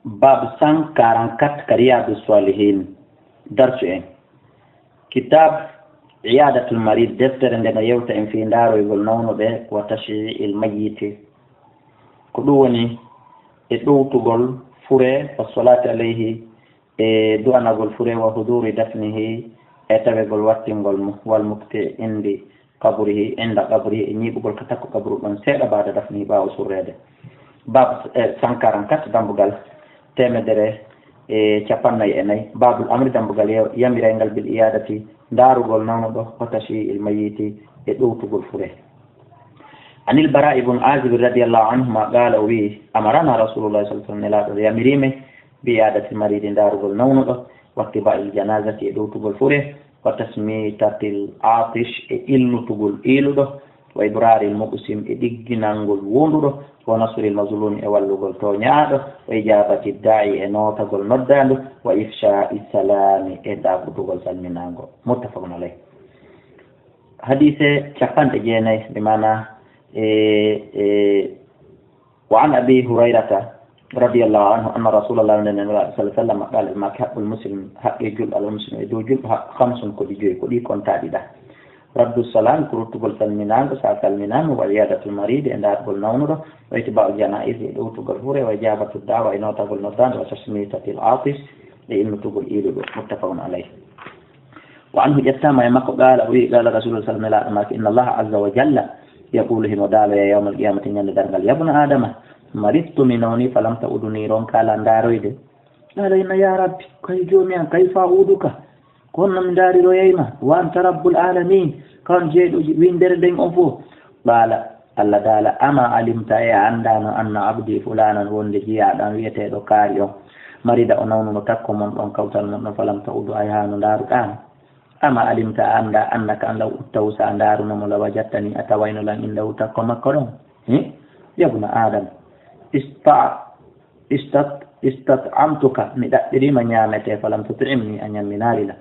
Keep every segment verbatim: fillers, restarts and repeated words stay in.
Baabu cent quarante-quatre ka Riyaadu Saalihiin, darsu en. Kitaab Iyaadatul Mariid, deftere nde no yewta en fii ndaaroygol nawnuɓe, wa tashyi'il mayyiti. Ko ɗum woni e ɗowtugol fure, wa salaati alayhi, e du'anagol fure, wa huduuri dafnihi, e tawegol wattingol mo, wal mukthi indi qabrihi, inda qabrihi, e ñiiɓugol ka takko qabru ɗon seeɗa baada dafnihi, ɓaawo surreede. Baabu, eh, cent quarante-quatre, dambugal teemedere e cappannayi e nayi. Baabul amri, dambugal yo-, yamirayngal bil iyaadati, ndaarugol nawnuɗo, wa tashyi'il mayyiti, e ɗowtugol fure. Anil Bara ibn Azib radiyallahu anhuma qaala, o wi'i, amarana Rasulullah sallallahu alaihi wasallam, Nelaaɗo yamiri men, bi iyaadatil mariidi, ndaarugol nawnuɗo, wa ittiba'il janaazati, e ɗowtugol fure, wa tasmitatil aatish, e ilnutugol iiluɗo, wa ibraaril muqsim, e ɗigginangol wonduɗo, wa nasril mazlumi, e wallugol tooñaaɗo, wa ijaabati daa'i, e nootagol noddaandu, wa ifshaa'i salaami, e ɗaɓɓutugol salminaango. Muttafaqun alayh. Hadiise cappanɗe jeenayi, bi maana, e, e, wa an Abi Hurayrata radiyallahu anhu anna Rasulallah, nde Nelaaɗo sallallahu alaihi wasallam, qaala, ɓe maaki, haqqul muslim, haqqe julɗo, alal muslim, e dow julɗo, haq-, khamsun, ko ɗi joyi, ko ɗi kontaaɗi ɗa. Raddu salaam, ko ruttugol salminaango, sa salminaama, wa iyaadatul mariidi, e ndaargol nawnuɗo, wa ittiba'ul janaa'iz, e ɗowtugol fure, wa ijaabatu da'wa, e nootagol noddaango, wa tasmitatil aatish, e ilnutugol iiluɗo. Muttafaqun alayh. Wa anhu, ƴettaama e makko, qaala, o wi'i, qaala Rasulullah sallallahu alaihi wasallam, Nelaaɗo maaki, inna Allaha azza wa jalla yaqulu, himo daaloya yawmal qiyamati, ñande darngal, yabna Adama, maridtu, mi nawni, falam ta'udni, ronkaa lan ndaaroyde. Qaala, inna, ya Rabbi, kay Joomi an, kayfa a'uduka? Ko honno mi ndaariroyay ma? Wa anta rabbul alamin, ka on jeyɗo winndere nden on fof. Qaala, Alla daala, ama alimta, e a anndaano, anna abdi fulaanan, wonde jiyaaɗo an wi'eteeɗo Kaari on, marida, o nawnuno takko mon ɗon, kawtal mon ɗon, falam ta'udu, a yahaano ndaaruɗaa mo? Ama alimta, a anndaa, annaka an law uttahu, sa ndaaruno mo, la wajadtani, a tawayno lan indahu, takko makko ɗon? Hi? Yabna Adam, ista-, istat-, istat'amtuka, mi ɗaɓɓiriima ñaametee, falam tut'imni, a ñamminaali lan.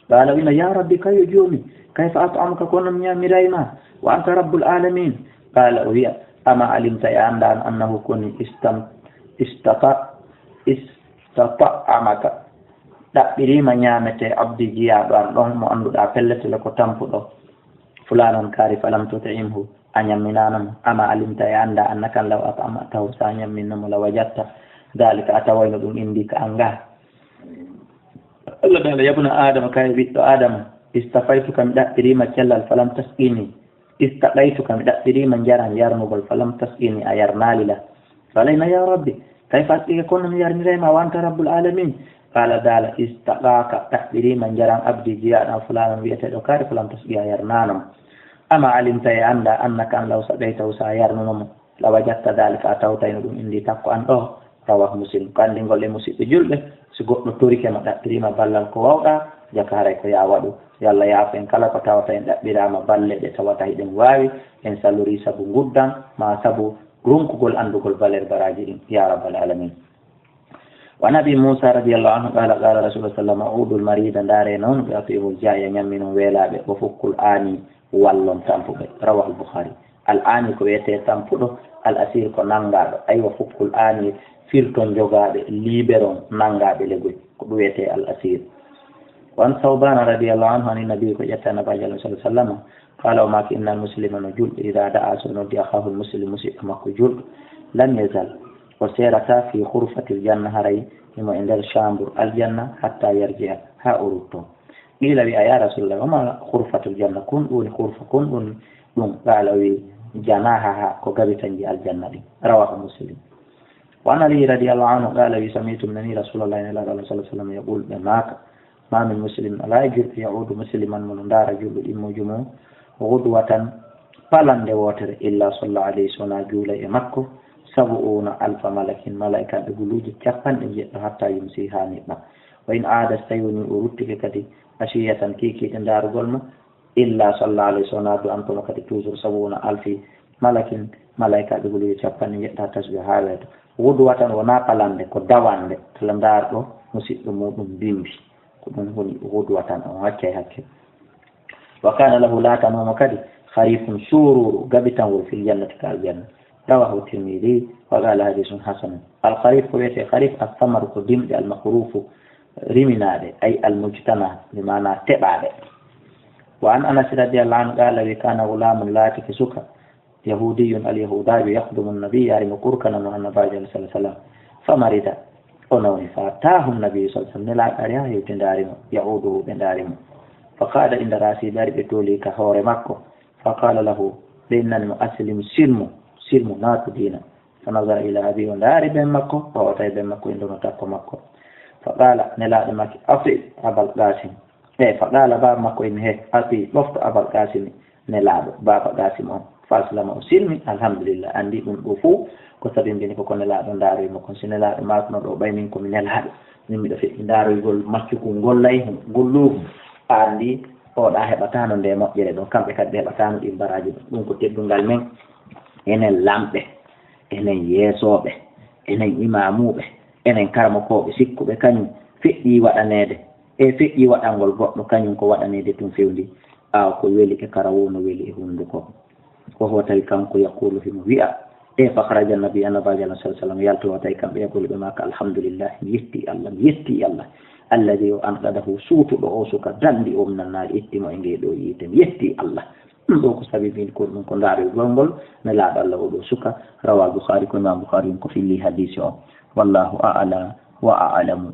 Qaala, o wi'i, ya Rabbi, kay yo Joomi, kayfa at'amuka, ko honno mi ñaamiray ma? Wa anta rabbul alamin. Qaala, o wi'a, ama alimta, e a anndaano, annahu, ko woni, istam-, istata-, istat'amaka, ɗaɓɓiriima ñaametee, abdi, jiyaaɗo an ɗon, mo annduɗaa pelletele ko tampuɗo, fulaanan Kaari, falam tut'imhu, a ñamminaano mo. Ama alimta, e a anndaa, annaka an law at'amtahu, sa ñamminno mo, la wajadta daalika, a tawayno ɗum indi ka an gaa. Alla daala, yabna Adama, kay ɓiɗɗo Adama, istafaytuka, mi ɗaɓɓiriima cellal, falam tasqini, istaqaytuka, mi ɗaɓɓiriima njaram, yarnugol, falam tasqini, a yarnaali lan. Qaala, inna, ya Rabbi, kayfa asqika, ko honno mi yarniray ma, wa anta rabbul alamin? Qaala daala, istaqaaka, ɗaɓɓiriima njaram abdi, jiyaaɗo an fulaanan wi'eteeɗo Kaari, falam tasqi, a yarnaano mo. Ama alimta, e a anndaa, annaka an law saqaytahu, sa yarnuno mo, la wajadta daalika, a tawtayno ɗum indi takko an ɗoo. Rawaahu Muslim. Ko anndingol e musiɓɓe julɓe, si goɗɗo torike ma, ɗaɓɓiriima ballal ko waawɗaa, jaka haray ko yo a waɗu. Yo Alla yaafo en kala ko tawata en ɗaɓɓiraama balle ɗe tawata hiɗen waawi, en salorii sabu nguddan, maa sabu ronkugol anndugol valeur baraaji ɗin. Ya Rabbal Aalamiin. Wa an Abi Muusaa radiyallaahu anhu qaala, qaala Rasuulullaahi sallallaahu alayhi wa sallam, uudul mariida, ndaaree nawnuɓe, ati'imul jaa'i', ñamminon weelaaɓe, wa fukkul aani, wallon tampuɓe. Rawaahu al-Bukhaari. Al-aani ko wi'etee tampuɗo, al-asiir ko nanngaaɗo. Aywa, fukkul aani, firton jogaaɓe, liberon nanngaaɓe legoy. Ko ɗum wi'etee al-asiir. Wa an Sawbaana radiyallaahu anhu ani nabi, ko ƴetta Nabaajo Allah sallallaahu alayhi wa sallam, qaala, o maaki, innal muslima, no julɗo, idaa da'aa, so noddi, axaahul muslim, musiɗɗo makko julɗo, lam yazal, o seerataa, fii xurfatil janna, haray himo e nder chambre aljanna, hattaa yarji'a, haa o ruttoo. Qiila, wi'a, yaa Rasuulallaah, wa maa xurfatul janna? Ko honɗun woni xurfa? Ko honɗun ɗun? Qaala, o wi'i, janaahahaa, ko gabitanji aljanna ɗin. Rawaahu Muslim. Wa an Aliyyin radiyallaahu anhu qaala, wi'i, sami'tu, mi nanii Rasuulallaah, Nelaaɗo Allah sallallaahu alayhi wa sallam, yaquulu, ɓe maaka, maa min muslimin, alaa e julɗo, ya'uudu musliman, mo no ndaara julɗo ɗimmoojum on, gudwatan, palannde wootere, illaa sallaa alayhi, so wonaa juulay e makko, sab'uuna alfa malakin, malaa'ikaaɓe guluuje cappanɗe njeɗɗo, hattaa yumsii, haa niɓɓa. Wa in aada, so tawii wonii o ruttike kadi, ashiyatan, kiikiiɗe ndaarugol mo, illaa sallaa alayhi, so wonaa du'anto mo kadi toujours, sab'uuna alfi malakin, malaa'ikaaɓe guluuje cappanɗe njeɗɗo, tasbiha haa weeto. Gudwatan wonaa palannde, ko dawannde, kala ndaarɗo musiɗɗo muuɗum bimbi. Ko ɗum woni gudwatan, on accay hakke. Wa kaana lahu, laatano mo kadi, xariifun, suuruuru, gabitangol, fil jannati, ka aljanna. رواه الترمذي وقال حديث حسن. الخريف ko wi'etee kharif, الثمر ko dimɗe, المخروف riminaaɗe, أي المجتنى, bi maanaa teɓaaɗe. وعن أنس رضي الله عنه قال وي كان غلام laatike suka, يهودي اليهوداوي يخدم النبي yaari mo kurkanano Annabaajo عليه الصلاة والسلام. فمرض o nawni, فأتاه النبي صلى الله عليه وسلم Nelaaɗo ari haa hewti ndaari mo, يعوده ɓe ndaari mo. فقعد عند رأسه ɓe ari ɓe tooli ka hoore makko. فقال له ɓe innani mo أسلم silmu, silmu naatu diina. فنظر إلى أبيه o ndaari ben makko, o tawi ben makko indono takko makko. فقال Nelaaɗo maaki أطع أبا القاسم E, فقال baaba makko inni, he, أطع ɓofto أبا القاسم Nelaaɗo, baaba Qaasim on. فأسلم o silmi, alhamdulillah. Anndi ɗum ɗoo fow ko sabimbini ko ko Nelaaɗo ndaaroyi mo kon. Si Nelaaɗo maakuno ɗoo, ɓay min ko mi Nelaaɗo, min miɗo feƴƴi ndaaroygol maccukun ngol layhun, ngol luuhun. A anndi, oɗa heɓataano ndee moƴƴere ɗon, kamɓe kadi ɓe heɓataano ɗin baraaji ɗon. Ɗum ko teddungal men, enen lamɓe, enen yeesooɓe, enen imaamuuɓe, enen karamokooɓe sikkuɓe kañum feƴƴii waɗaneede. E feƴƴii waɗangol goɗɗo, kañum ko waɗaneede tun fewndi, ɓaawo ko weli e kara woo no weli e hunnduko. Ko ho tawi kanko yaqulu himo wi'a, e فخرج النبي Annabaajo عليه الصلاة والسلام yalti, ho tawi kamɓe yaqulu ɓe maaka, الحمد لله, mi yettii Allah, mi yettii Allah, الذي o أنقذه suutuɗo oo suka, danndi oo من النار itti mo e ngee ɗoo yiite, mi yettii Allah. Ɗum ɗoo ko sabi min ko ɗum ko ndaarugol ngol Nelaaɗo Allah oo ɗoo suka, رواه البخاري ko Imaam Bukhaari on ko filli hadiisi on. والله أعلى وأعلم.